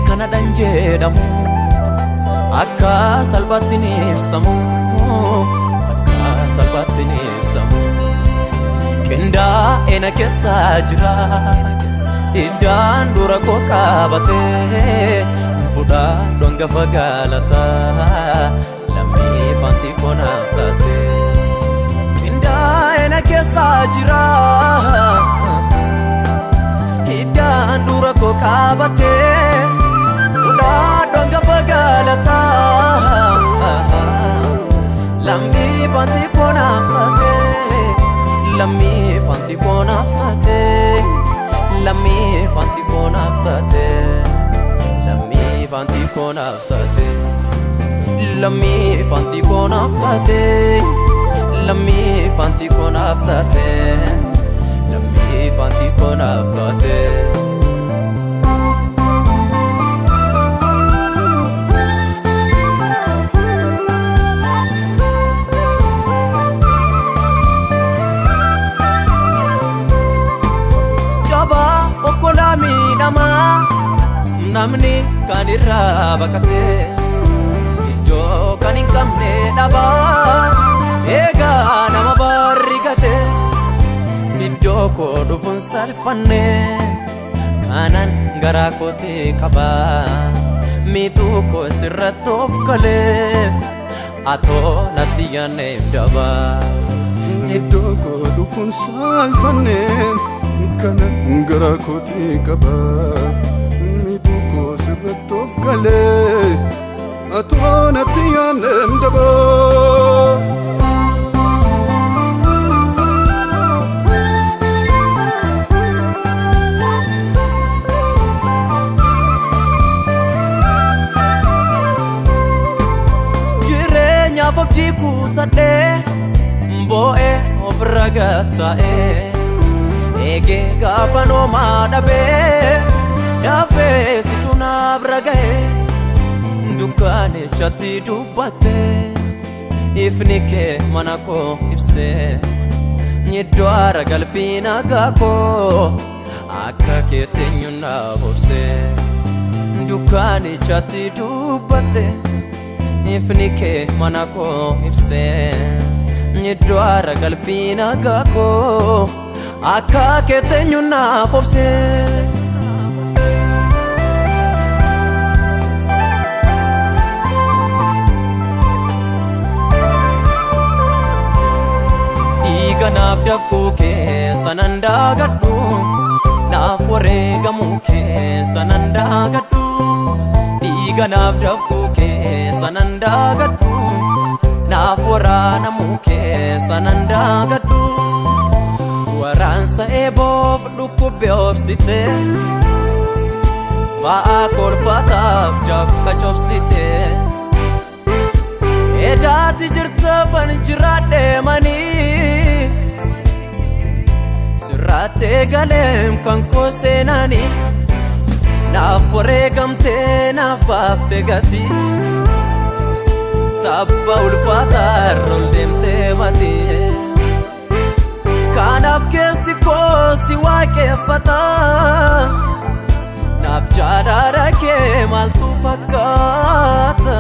Kanadhaan jedhamu akka salphaatti ni ibsamu, akka salphaatti ni ibsamu. Qindaa'ee na keessa jira iddaan dura koo qabatee fudhadhu hangafa galataa lammii faanti koo naaf taate. Qindaa'ee na keessa jira iddaan dura koo qabatee fudhadhu hangafa galataa lammii faanti koo naaf taate. Lammii faanti koo naaf taate. Lammii faanti koo naaf taate. Lammii faanti koo naaf taate. Lammii faanti koo naaf taate. Lammii faanti koo naaf taate. Lammii faanti koo naaf taate. Namni kan irraa baqatee iddoo kan hin qabne dhabaa eegaa nama barri gatee iddoo koo dhufuun salphanne kanan garaa kootii qabaa miituu koo sirratti of galee atoo natti yaanneef dabaa. Iddoo koo dhufuun salphanne kanan garaa kootii qabaa. Sirratti of galee atoo natti yaanneem dabaa. Jireenyaaf abdii kuusadhee boo'ee ofirra gatta'ee eegee gaafa noomaa dhabee. Dafee situ naaf raga'ee dukkaanichatti dubbattee ifni kee mana koo ibsee iddoo aara galfii nagaa koo akka keetti eenyuun naaf obsee dukkaanichatti dubbattee ifni kee mana koo ibsee iddoo aara galfii nagaa koo akka keetti eenyuun naaf obsee. Naaf dafquu keessa nan daagadhu naaf wareegamuu keessa nan daagadhu dhiiga naaf dafquu keessa nan daagadhu naaf waraanamuu keessa nan daagadhu waraansa eeboof dhukkubbe obsite ba'aa kolfataaf dafqa cobsite edaati jirta fan jiraadhee manii. Sirraatee galeem kan koo seenanii naaf wareegamtee naaf baaftee gatii tabba ulfaataa irra ol deemtee matii kanaaf keessi koo si waaqeffata naaf jaalala kee maaltu fakkaata.